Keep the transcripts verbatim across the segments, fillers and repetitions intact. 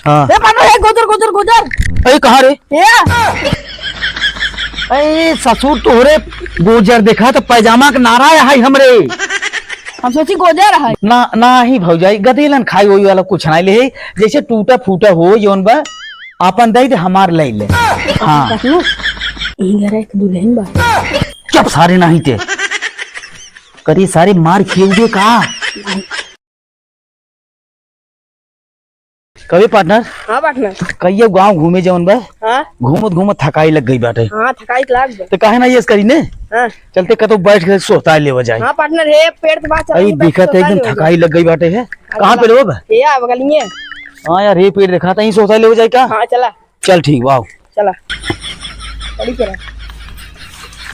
हाँ। ए, पाटनर, ए, गोजर, गोजर, गोजर। ए, कहाँ रे? ए। ए, ससुर तोहरे गोजर देखा त पैजामा क नारा है हमरे। हम सोची गोजर है। ना, नाही भौजाई, गदेलन खाई ओई वाला कुछ नाही लेहे, जैसे टूटा फूटा हो जौन बा, आपन दई दे, हमार लई ले। हाँ। ई घर एक दुल्हन बा। चुप सारे, नाही ते। करी सारे मार खियउबे का? कबे पार्टनर? हाँ पार्टनर। कहियो गाँव घूमे जवन बा? हाँ। घूमत घूमत थकाई लग गई बाटे। हाँ, थकाई तो लाग बा। तो काहे ना ये करी ने? हाँ। चलते कतो बैठ के सोहताइ लेवा जाए। हाँ पार्टनर, हे पेड़ के पास चला, अरे बैठ के देखा तो सोहताइ एकदम लेवा जाए। थकाई लग गई बाटे है। हाँ, कहाँ चला। पे लेवा बा? ये आ बगलिए। हाँ यार, हे पेड़ देखा था, यहीं सोहताइ लेवा जाए का? हाँ, चला। चल ठीक बा, आओ। चला। बड़ी करा।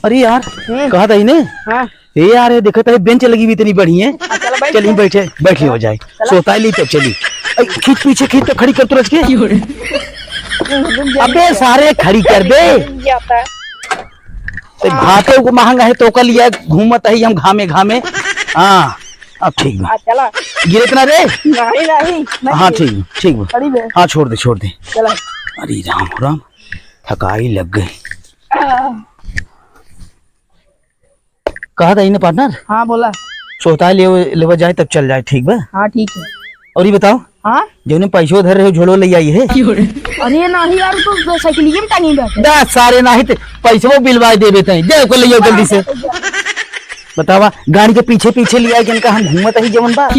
अरे यार, हम्म। कहा था ही ने? हाँ। ए यार, ये देखत है, बेंच लगी हुई इतनी बढ़िया। हाँ, चलो, बैठ चलिए, जाओ। बैठे, बैठ लियो जाए। चलो। सोहताइ ली तब चली। ऐ, खींच पीछे, खींच तो खड़ी कर तू रच के। रुक जा, अबे रुक जा। सारे खड़ी कर दे। रुक जाता है। तो हाँ। भाते को महंगा है तो कर लिया, घूमत है हम घामे घामे। हाँ, अब ठीक बा। हाँ, चला। गिरे इतना रे? नहीं, नहीं, नहीं हाँ, गिरे। ठीक, ठीक बा। खड़ी बे। हाँ, छोड़ दे, छोड़ दे। चला। अरे राम, राम, थकाई लग गई। हाँ। कहा था इन्हें पार्टनर? हाँ, बोला। सोहताइ ले, लेवा जाए तब चल जाए, ठीक बा? हाँ, ठीक है। और ये बताओ, हाँ? जौने पैसो धर रहे हो, झोलो ले आई है। अरे नाही यार, तो साइकिलिए में टांगी बैठे। दस सारे नाही ते पैसो बिलवाए देबे तई, दे ओको ले आओ जल्दी से। बतावा, गाड़ी के पीछे पीछे लिया के इनका हम घूमत ही जवन बा। अब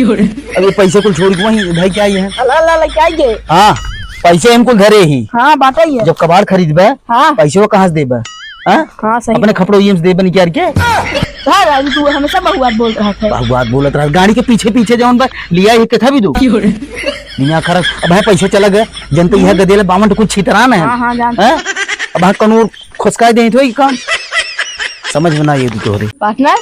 ये पैसे कुल छोड़ के वहीं भाई क्या ये है? अला, अला, अला, क्या ये? हाँ, पैसे हम कुल धरे ही। हाँ, बात ही है। जब कबाड़ खरीदबे, हाँ। पैसे वो कहाँ से देबे? हाँ? हाँ, सही अपने बात। खपड़ो ईएम से दे बन के यार के? हाँ, राजू, तू हमेशा बहुआत बोल रहा था। बहुआत बोलत रहा। गाड़ी के पीछे, पीछे जौन बा, लिया ही कथा भी दो। क्यों रे? दिमाग खराब। अब है पैसे चला गए, जनते यह हम्म। गदेला बावन तो कुछ छितरान है। हाँ, हाँ, जानते हैं। हैं? अब हाँ, कनूर खुसकाए दे तो ही काम। समझ में ना ये तू तोहरे। पार्टनर,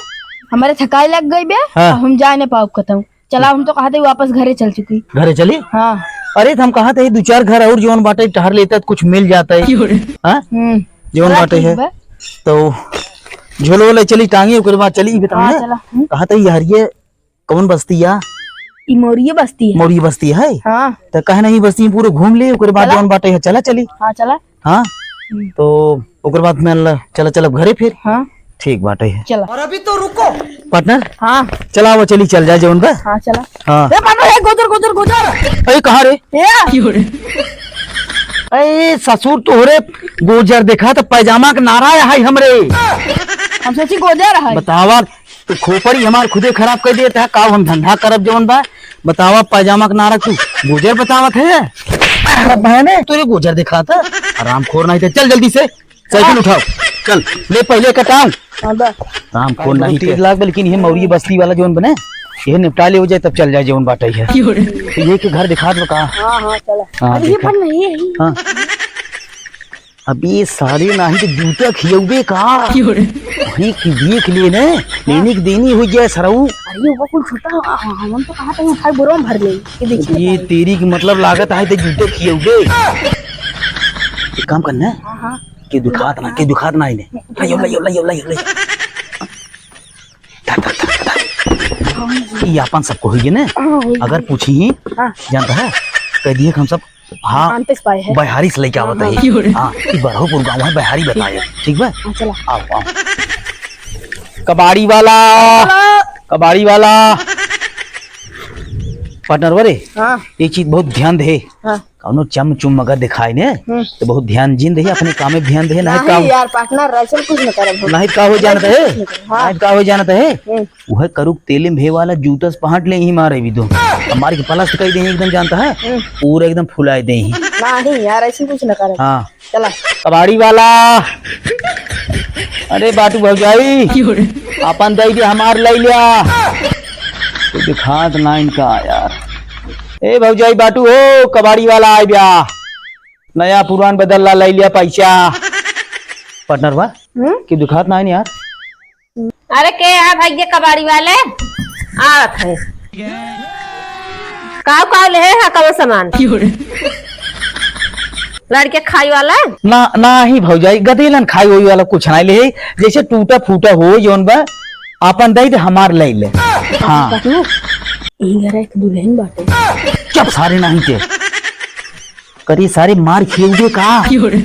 हमारे थकाई लग गई बे, हाँ। अब हम जाए नहीं पाउब कतहूँ। चला, हम तो कहत ही वापस घरे चल चुकी। घरे चली? हाँ। अरे, तो हम कहत ही दो चार घर और जौन बाटे टहर लेता तो कुछ मिल जाता है। क्यों रे? हाँ? हम्म। जौन चला, बाटे ठीक है। बा। तो झोलो ले चली टांगी, ओकर बाद चली, बताओ हाँ, ना। चला। हम्म। कहत ही यार, ये कौन बस्ती या? ई मौरिये बस्ती है। मौरिये बस्ती है? हाँ। तो कहे नहीं बस्ती में पूरे घूम ले, ओकर बाद चला। जौन बाटे है, चला चली। हाँ, चला। हाँ? हम्म। तो ओकर बाद में ल-, चला, चला घरे फिर। हाँ। ठीक बाटे है। चला। और अभी तो रुको। पार्टनर? हाँ। चला, वो चली, चल जाए जौन बा। हाँ, चला। हाँ। ए, पार्टनर, ए, गोजर, गोजर, गोजर। ए, कहाँ रे? ए। क्यों रे? ए, ससुर तोहरे गोजर देखा तो पैजामा के नारा है हमरे। हम सोची गोजर है। बतावा, तू खोपड़ी हमार खुदे खराब कर देत है, का हम धंधा करब जवन बा? बतावा, पैजामा के नारा तू गुजर बतावत है? अरे बहने, तोरे गुजर दिखाता। हरामखोर नहीं थे, चल जल्दी से, साइकिल हाँ। उठाओ, चल, ले पहले कटाऊं। हाँ, बा। हरामखोर नहीं थे। लाग, लेकिन ये मौरी बस्ती वाला जवन बने, ये निपटा ले हो जाए, तब चल जाए जवन बाटे है। क्यों रे? तो ये के घर दिखा दो का? हाँ, हाँ, चला। हाँ, अरे, ये देखा। बन नहीं है। हाँ। अब ये सारे नाही तो जूता खियौबे का? क्यों रे? वहीं की देख ले ने, लेने की देनी हो जाए सरऊ। अरे, वो कुल छुट्टा, आ, आ, हम तो कहा था उठा के बोरा में भर ले। ये देखिए ये भाई। तेरी की मतलब लागत है तो जूता खियौबे। एक काम करना है हाँ, हाँ। कि दुखात ना, कि दुखात ना इन्हें। नहीं, ला, यो, ला, यो, ला, यो, ला, यो, ला। धर, धर, धर, धर। ये अपन सबको होइए ने। हाँ, होइए। अगर पूछी ही, हाँ। जानता है, कह दिए कि हम सब हाँ, शांति से पाए है। बिहारी से लेके आवत हाँ, है। हाँ। हाँ, ई बरहुपुर गाँव है, बिहारी बताए। ठीक बा? हाँ, चला। आओ, आओ। कबाड़ी वाला, हेलो। कबाड़ी वाला। पार्टनर वरे, हाँ। एक चीज बहुत ध्यान दे। हाँ। कौनो चम चुम अगर दिखाए ने, हम्म। तो बहुत ध्यान जिन दे, अपने काम में ध्यान दे, नहीं नहीं काम यार, पार्टनर, ऐसा कुछ न करब हम। नहीं का हो जानत है? कुछ न करब, हाँ। नहीं का हो जानत है? हम्म। उहे करुक तेले में भे वाला जूता से पहाट ले ही मारे भी दो। अब मार के पलस्त कई दे एकदम जानता है, हम्म। पूरा एकदम फुलाए दे ही। नहीं यार, ऐसे कुछ ना करे। हाँ। चला। कबाड़ी वाला। अरे बाटू भौजाई, क्यों रे? अपन दई दे हमार लई लिया। तो दिखात ना इनका यार। ए भौजाई बाटू हो, कबाड़ी वाला आइ ब्या। नया पुरान बदल ला, लई लिया पैसा। पार्टनर बा? हम्म? कि दिखात ना यार। अरे के है भाई ये कबाड़ी वाले? आवत है। काव काव ले है कवन सामान? लड़के खाई वाला? ना, नाही भौजाई, गदेलन खाई ओई वाला कुछ नाही ले, जैसे टूटा फूटा हो जौन बा, आपन दई दे, हमार लई ले। हाँ। ई घर एक दुल्हन बाटे। चुप सारे नाही के। करी सारे मार खियोगे का? क्यों रे?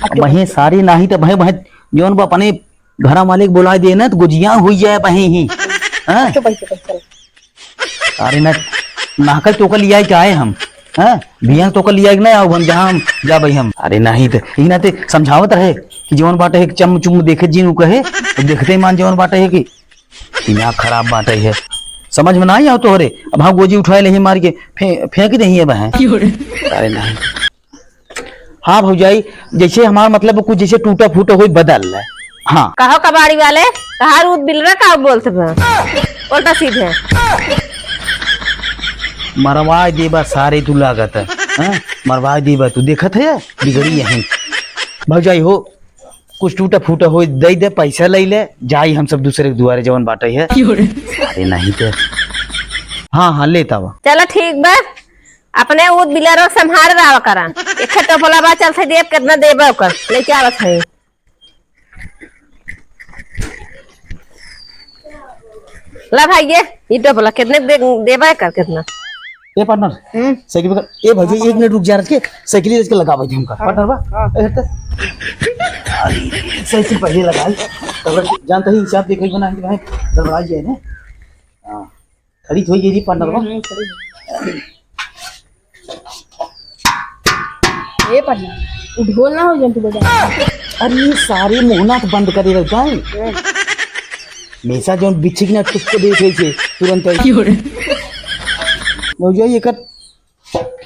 अब वहीं सारे नाही त वहीं, वहीं जौन बा अपने घरा मालिक बुलाए दे ना, त गुजिया हुई जाए वहीं ही। हाँ? चुप, चुप, चुप, चल। अरे ना, नाहक तोका लियाई के आए हम, हाँ? बिहान तोका लियाई के ना आओ हम, जहाँ हम जाबे हम। अरे नाही त, ई ना ते समझावत रहे कि जौन बाटे है, चम चुम देखे जिन उ कहे, तो देखते ही मान जौन बाटे है कि दिमाग खराब बाटे है, समझ में ना आई आओ तोहरे। अब हाँ गोजी उठाए ले ही मार के फे-, फेंक दे ही अब है। क्यों रे? अरे नाही। हाँ भौजाई, जैसे हमार मतलब कुछ जैसे टूटा फूटा होई बदल है। हाँ। कहो कबाड़ी वाले, तहार ऊद बिलरा का बोलत बा? उल्टा सीधे। मरवाए देबा सारे तू लागत है, हाँ? मरवाए देबा तू, देखत है बिगड़ी यहीं। भौजाई हो, कुछ टूटा फूटा होई दे दे, पैसा ले ले, जाई हम सब दूसरे के दुआरे जवन बाटे है। क्यों रे? अरे नाही तो। हाँ, हाँ, लेत आवा। चला ठीक बा, अपने ऊद बिलरो संभार रहा करा। एक टोपला बा, चल से देब, कितना देबे ओकर, लेके आवत है। ला भाई, ये, ये टोपला कितने दे, देबे कर, कितना? ए पार्टनर, हम्म। साइकिल पकड़। ए भाई, एक मिनट रुक जा, रख के साइकिल रख के लगा भाई हमका। हाँ, पार्टनर बा, हाँ। ए हट। अरे, साइकिल पहले लगा। तब जानता ही हिसाब देखे बना कि भाई गड़बड़ा जाए ना। हाँ। खड़ी तो होई गई पार्टनर बा। हम्म, खड़ी। ए पार्टनर, उ ढोल ना हो जौन तू बजा। अरे सारे मोहना तो बंद करे रहता है। हम्म। हमेशा जौन बिच्छी की ना टुक को देखे से तुरंत आई। क्यों रे? भौजाई एकर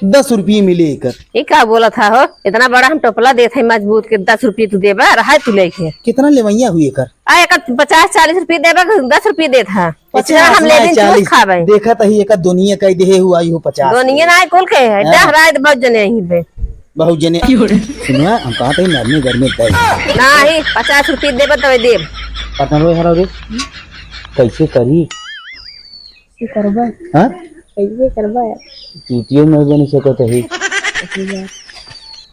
दस रुपये मिले एकर। ये का बोला था हो? इतना बड़ा हम टोपला देत है मजबूत के दस रुपये तू देबा, रहा तू लेके। कितना लेवैया हुई एकर? आ, एक पचास चालीस रुपये देबे, दस रुपये देत है। पचास इतना हम ना, ले दिन चालीस। चूस खाबे। देखत ही एक दुनिया कह देहे हुआ, इहो पचास दुनिया के। ना कुल के है, हाँ। डहराए तो बहुत जने यहीं पे। बहुत जने। क्यों रे? सुनवा, हम कहत ही नरमी गरमी दे। नाही, पचास रुपये देबे तबे देब। पटनवे हरा रे, कैसे करी? कैसे करबे? हाँ? कैसे करबे? चूतियो में बन सकत ही।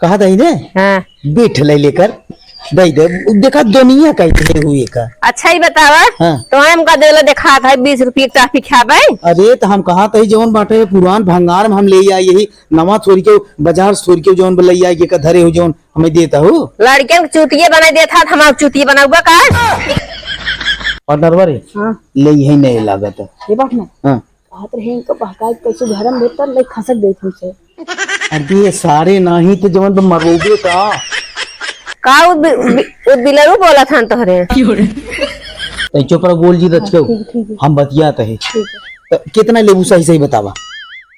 कहत ही ने? हाँ। बिठ ले लेकर दे दे। देखा दुनिया कह देहे हुए का। अच्छा ही बतावा, हाँ। तो हमका देला देखात है बीस रुपये के टाफी खाबे। अरे तो हम कहत ही जौन बाटे पुरान भंगार में हम ले आई यही नवा छोड़ के बाजार छोड़ के जौन ले आई के का धरे हो जौन हमें देता हो। लड़कियन के चूतिये बनाई देता, हम चूतिये बनाउबा का? पार्टनर बा रे, हाँ। ले यही नहीं लागत है। ये बात ना। हाँ। कहत रहे इनका बहकाए के कैसे घर में भीतर ले खसक देत हमसे। अरे सारे नाही तो जवन पे मरोबे का। का उ बि-, बि-, उ बिलरू बोला था तोहरे? तै चुप रह, गोल जी रच के। ठीक, ठीक है। हम बतियात है। ठीक है। तो कितना लेबू सही सही बतावा।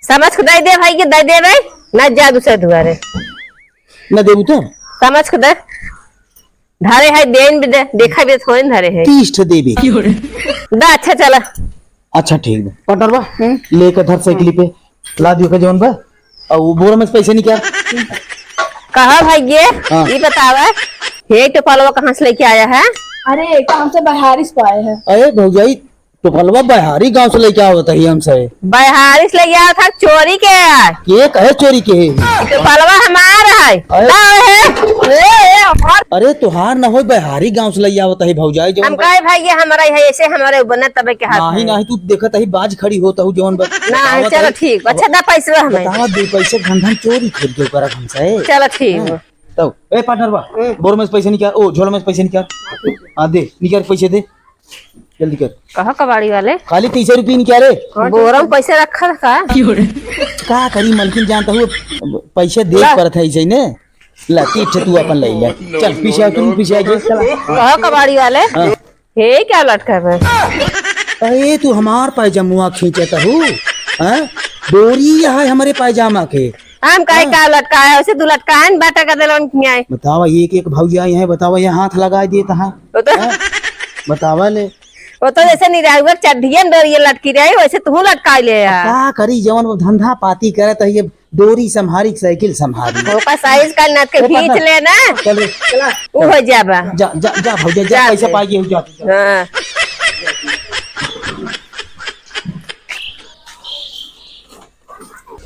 समझ के दे दे भाई, के दे दे भाई, ना जा दूसरे दुआरे। ना देबू तो? समझ के दे। धरे है, देन भी दे, देखा भी थोड़े न धरे है। तीस ठे देबे। दा, अच्छा चला। अच्छा ठीक बा। पार्टनर बा, हम्म। लेके धर साइकिल पे, ला दियो के जौन बा, और वो बोरा में से पैसे निकाल। कहा भाई ये, हाँ। ये बतावा, हे टोपलवा कहाँ से लेके आया है? अरे, ये तो हमसे बहारिस पाए हैं। अरे भौजाई, टोपलवा बहारी गांव से लेके आवत ही हमसे। बहारी से लेके आवत है, चोरी के है। के कहे चोरी के है? टोपलवा हमार है। अरे। ना है। ए, ए, हमार। अरे तोहार ना होई, बहारी गांव से लेके आवत ही भौजाई जो। हम कहे भाई ये हमारा है, ऐसे हमारे ऊपर ना तबे के हाथ नाही, है। नाही, तू देखत ही बाज खड़ी होत हूँ जौन ब-, ना, बतावत चलो ही। ठीक, अच्छा दा पैसे हमें। बतावा दे पैसे धन धन चोरी खेल के ऊपर हमसे। चलो ठीक। हाँ, तो, ए पार्टनर बा, हम्म। बोर में से पैसे निकाल, ओ, झोला में से पैसे निकाल। हाँ, दे, निकाल पैसे दे। जल्दी कर। कहा कबाड़ी वाले? खाली तीस रुपये निकाले। बोरा में पैसे रखा था का? का करी मलकिन, जानता हूँ, पैसे दे ला। पड़त है ऐसे ने। ला, तीस तू अपन ले ले। चल, पीछे आ, तू पीछे आ जा। कहा कबाड़ी वाले? हाँ। हे, क्या लटका है? अरे, तू हमार पैजामुआ खींचत हूँ, हाँ? डोरी है हमारे पैजामा के। हम काहे हाँ। का लटकाए, उसे तू लटकाए न बाटा का देलन खियाए। बतावा, एक एक भौजाई है, बतावा, ये हाथ लगाए देत है। वो तो हाँ? बतावा ले। वो तो जैसे निरायुआ चड्ढियन डोरिये लटकी रही, वैसे तू लटकाए ले यार। का करी, जवन वो धंधा पाती करत है, ये डोरी संभारी, साइकिल संभारी। ओका साइज का नट के ए, खींच पता। ले ना। चल रे। वो हो जाबा। जा, जा, जा, भौजा, जा, जा, पैसा के। पाई के जा। हाँ।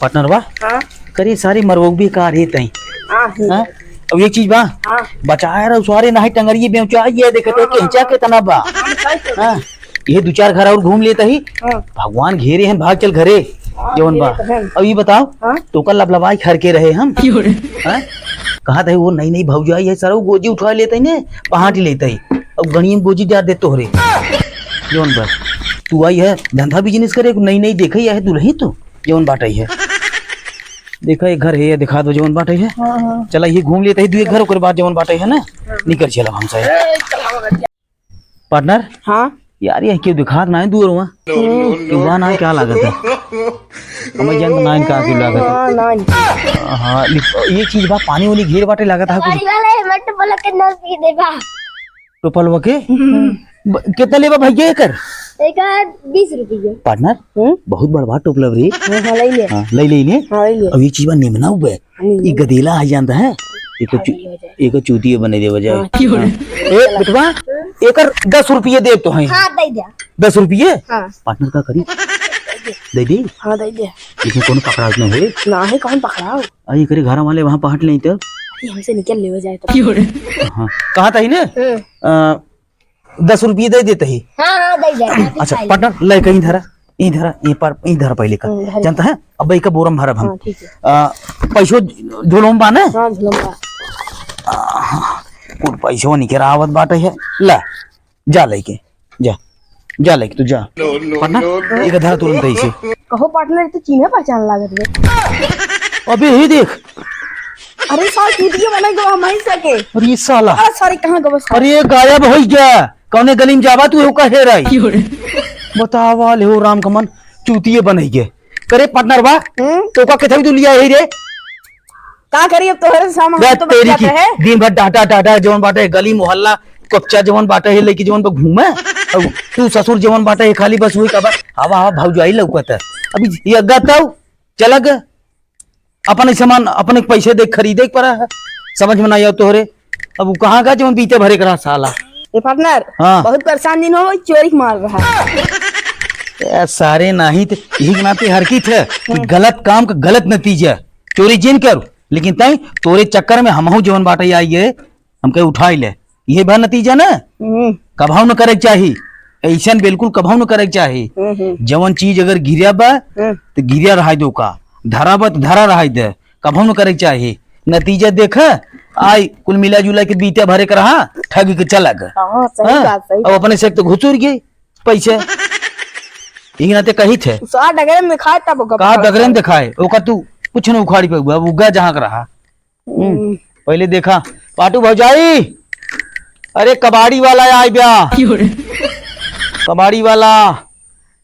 पार्टनर बा? हाँ। करी सारी मरवबी का रे तई। हाँ, हाँ। हाँ? अब एक चीज बा? हाँ। बचाए रहो सारे, नाही टंगरिये बेचा, ये देखते हाँ, केंचा हाँ। कितना बा। हाँ, सही कह हाँ? ये दो चार घर और घूम लेता ही। हाँ। भगवान घेरे हैं, भाग चल घरे। जवन बा। ये तो है। अब ये बताओ, हाँ? तो का लबलबाई खर के रहे हम? क्यों रे? हाँ? कहा था वो नई नई भौजाई है, सरऊ गोजी उठा लेते ही ने, पहाटी लेते ही। अब गणियम गोजी डार दे तोहरे। जवन बा। तू आई है, धंधा बिजनेस करे, नई नई देखे ही है दुल्ही तू, जवन बाटे है। देखा, एक घर है, ये दिखा दो, जवन बाटे है। हाँ, हाँ। चला, ये घूम लेते ही, दू एक घर, ओकर बाद जवन बाटे है ना, हाँ। निकल चला हमसे। पार्टनर? हाँ? यार, ये क्यों दिखात ना है दूर हुआ? हम्म। क्यों बा ना, क्या लागत है? हमें जंग ना इनका क्यों लागत है? हाँ, ना। हाँ, लिख-, ये चीज बा, पानी वाली घेर बाटे लागत है कुछ। गाड़ी वाला हेलमेट बोला के नल पी दे बा। टोपल वके? हम्म। ब-, कितना लेबा भैया एकर? एकर बीस रुपये। पार्टनर? हम्म? बहुत बड़वा टोपलब रे। हाँ, हाँ, ले ले। हाँ, ले ले ने। हाँ, ले ले। अब ये चीज बा निमना हुआ है। हम्म। ई गदेला है, जानता है? एको चू-, एको चूतिए बने देवे जाए। हाँ। हाँ। ए, बेटवा, एकर दस रुपये दे तो हैं। हाँ, दे दे। दस रुपये? हाँ। पार्टनर का करी? दे दी? हाँ, दे दे। इसमें कौन पकड़ा उसने हुए? ना है, कौन पकड़ाओ? अरे, एकरे घर वाले वहाँ पहट नहीं तो। अरे, हमसे निकल ले हो जाए तो। हाँ। कहा था ही ने? हम्म। अ, दस रुपये दे देते ही। हाँ, हाँ, दे दे। अच्छा, पार्टनर, ले कहीं धरा, ई धरा, ई पर, ई धरा पहले का। हम्म, धरा। जानता है? अब इका बोरम भरब हम। हाँ, ठीक है। आ, पैसो झोलो में बा ना? हाँ, झोलो में बा। आ, हाँ, कुल पैसो निकल आवत बाटे है। ला, जा लेके, जा, जा लेके तू जा। पार्टनर, इका धरा तुरंत ऐसे। कहो पार्टनर, तो चिन्हे पहचान लागत बे। अबे, ही देख, अरे साल टूट के बना गवा, हम ही सके। अरे साला। अरे सॉरी, कहाँ गवा साला? अरे गायब हो गया, कौने गली में जावा तू, एहू का हेराई? क्यों रे? बतावा ले हो राम कमन, चूतिए बन गए। करे पार्टनर बा, हम्म? तो का किथे तू लिया है रे? का करी अब तोहरे सामान बे तो तेरी बचाता की, है। दिन भर डाटा, डाटा, जवन बाटे गली मोहल्ला, कच्चा जवन बाटे है, लेके जवन पे घूमे। अब तू ससुर जवन बाटे है, खाली बस वही का बा, हवा, हवा, भौजाई लौकत है। अभी ये गताऊ, चला गया। अपने सामान, अपने पैसे दे खरीदे के पड़ा है, समझ में नहीं आओ तोहरे। अब वो कहाँ का जवन बीते भरे के रहा साला। ए पार्टनर, हाँ। बहुत परेशान दिन हो, चोरी के मार रहा है। ए, सारे नाही त यही के नाते हरकित है कि हम्म। गलत काम का गलत नतीजा। चोरी जिन करू, लेकिन तई तोरे चक्कर में हमहू जवन बाटे आई है, हमके उठाई ले। ये बा नतीजा ना? हम्म। कभाऊ न करे के चाही। ऐसन बिल्कुल कभाऊ न करे के चाही। हम्म, हम्म। जवन चीज अगर गिरा बा, हम्म। तो गिरा रहा दो का, धरा बा तो धरा रहा दे, कभाऊ न करे के चाही। नतीजा देख, आई कुल मिला जुला के बीते भरे के रहा, ठग के चला गए। हाँ, सही हाँ? बात, सही अब बात। अपने से तो घुसुर गए पैसे। यही नाते कही थे। सार डगरे में दिखाए तब ओकर का पकड़ डगरे में पाए। दिखाए? ओका तू कुछ न उखाड़ी पे हुआ, अब उगा जहाँ का रहा। हम्म, हम्म। पहले देखा, पाटू भौजाई, अरे कबाड़ी वाला आइ ब्या। क्यों रे? कबाड़ी वाला,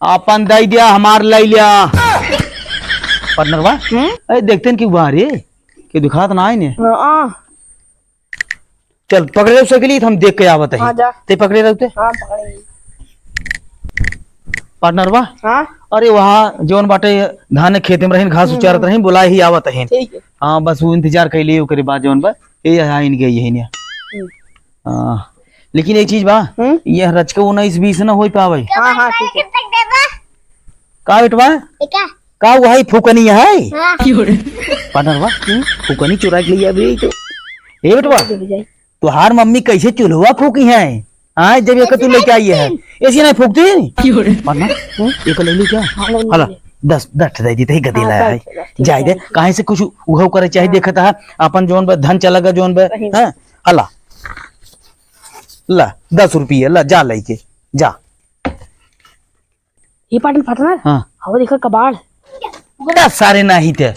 आपन दई द्या, हमार लई ल्या। पार्टनर बा? हम्म? अरे देखते हैं कि बा रे, कि दिखात ना आइने। हाँ। चल, पकड़े रहो साइकिल, हम देख के आवत है। हाँ, जा। ते पकड़े रहो ते? हाँ, पकड़े। पार्टनर बा? हाँ? अरे वहाँ जौन बाटे धान खेते में रहीन, घास हम्म, उचारत हम्म। रहीन, बोलाए ही आवत है। ठीक है। हाँ, बस वो इंतजार कैले, ओकरे बाद जौन बा, ए, यहाँ इन गई है, यहाँ। हम्म। हाँ, लेकिन एक चीज बा, हम्म? ये रचके उन्नीस बीस ना हो पावे। हाँ, हाँ, ठीक है। का बेटवा? का? का वही फुकनी है? हाँ। पार्टनर बा, हम्म? फुकनी चुरा के ले आवे तो। ए बेटवा, ले जाए। तुहार मम्मी कैसे चूल्हा फूकी है? हाँ, जब एक तू लेके आई है, ऐसी नहीं फूकती? पार्टनर, हम्म? एक ले ली क्या? हाँ, ले ली। हला, दस, दस दे दी, तही गदी हाँ, लाया है। दस, दस, ठीक जाए है, दे, ठीक है। काहे से कुछ उहो करे चाहे हाँ। देखता है, अपन जौन बा धन चला गया जौन बा, सही बात। हाँ? हला। ला, दस रुपये, ला, जा लेके, जा। ये पाटन पार्टनर? हाँ। हवा देखा कबाड़। बड़ा सारे नाही थे।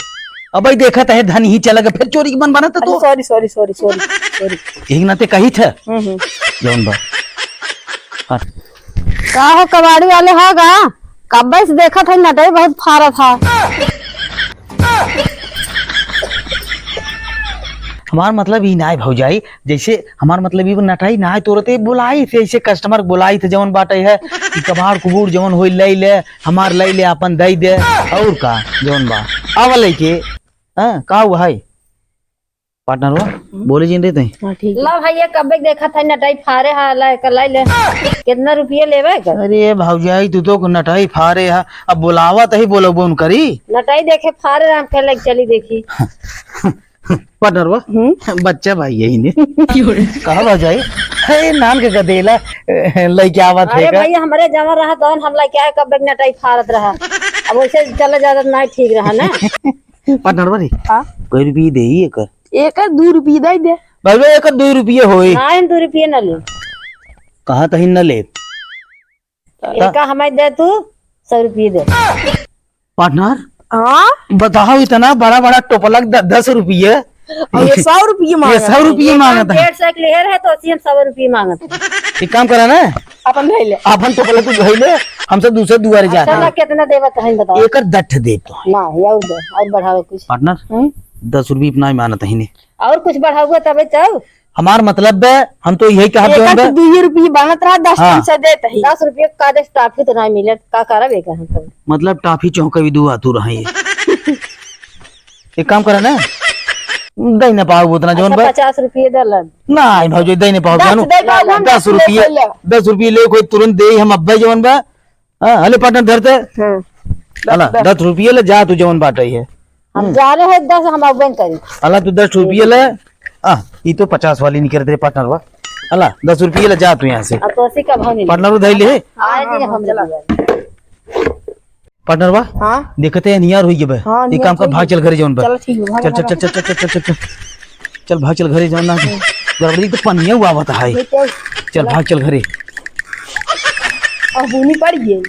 अब भाई देखा थे धन ही चला गया, फिर चोरी के मन बना था अरे तो। सॉरी, सॉरी, सॉरी, सॉरी, सॉरी। एक नाते कही थे। हम्म, हम्म। जौन बा। हाँ। का हो कबाड़ी वाले हो गा? कब्बे से देखत है नटई बहुत फारत है। हमार मतलब ई नाय भौजाई, जैसे हमार मतलब ई नटाई नाय तोरते बोलाई थे, ऐसे कस्टमर बोलाई थे जवन बाटे है कि कबाड़ कुबूड़ जवन होई लई ले, हमार लई ले आपन दई दे, और का जवन बा। आवा लइके, हाँ, का हुआ है? पार्टनर हुआ? हम्म। बोले जिन रहे थे। हाँ, ठीक है। ला भैया, कब्बे देखत है नटाई फारे हा, ला एकर लई ले। कितना रुपये लेबे एकर? अरे भौजाई, तू तो नटाई फारे हा, अब बोलावा तही बोलबो न करी। नटाई देखे फारे राम के लग चली देखी। पार्टनर हुआ? हम्म? बच्चा भाई यही ने। कहा भौजाई? हे नान के गदेला, ए, लइके आवत अरे है का? भैया, हमरे जमा रहा तौन हम लइके आए, कब्बे नटाई फारत रहा। अब वैसे चला जाता ना ठीक रहा ना। पार्टनर बा रे। हाँ। कै रुपये देई एकर? एकर दू रुपये दे दे। भाई, एकर दू रुपये होई। ना, हम दू रुपये ना ले। कहाँ तही न ले? एका हमें दे तू, सौ रुपये दे। पार्टनर? हाँ? बताओ, इतना बड़ा बड़ा टोपलक द-, दस रुपये। और ये सौ रुपये ये मांगत सौ है। रुपये ये मांगत है। डेढ़ सौ के लेहे रहे तो असी हम सौ रुपये मांगत है। एक काम करा ना, अपन धइले। अपन टोपलक तू धइले, हम सब दूसरे दुआरे जाते हैं। चला, कितना देवत है बताओ। एकर दठ दे तो। ना, ये और दे, और बढ़ाओ कुछ। पार्टनर, हम्म? दस रुपये इतना ही मानत है ने। और कुछ बढ़ाओगे तबे तो। हमार मतलब बे, हम तो यही कहब जवन बे। दुई रुपये बनत रहा, दस हाँ। दिन से देत ही। दस रुपये का दस टाफी तो ना मिले, का करब एकर हम सब? मतलब टाफी चौंका भी दुआ तू रहा ये। एक काम करे ना, दे ना पाओ उतना जवन अच्छा, बे। पचास रुपये दे लन। ना, भौजी, दे ना पाओ दस जानू। दे पाओ, हम दस दस रुपये रुपये, ले लो। दस रुपये ले कोई तुरंत दे, हम अब्बे जवन बे। हाँ, हेलो पार्टनर, धरते। हाँ। हला, दस, दस। दस रुपये ले जा, तू जवन बाटे है। हम हम्म। जा रहे हैं दस, हम अबे करी। हला, तू दस रुपये ले। आ, ई तो पचास वाली निकल रही पार्टनर बा। हला, दस रुपये ले जा तू यहाँ से। अब तो अस्सी का भाव नहीं पार्टनर उधाई ले। आए हाँ, जी हाँ, हम चला। लगा। पार्टनर बा? हाँ? देखते हैं, नियार हुई बे। हाँ, एक नियार काम कर, हुई भाग बे। चल घरे जवन बे। चलो, ठीक है, भाग, चल, चल, भाग। चल, चल, चल, चल, चल, चल। चल, भाग चल घरे जवन ना। हम्म। गड़बड़ी तो पनिया हुआ बता है। ये क्या? चल, चला। भाग चल घरे। अब बुनी पड़ गई।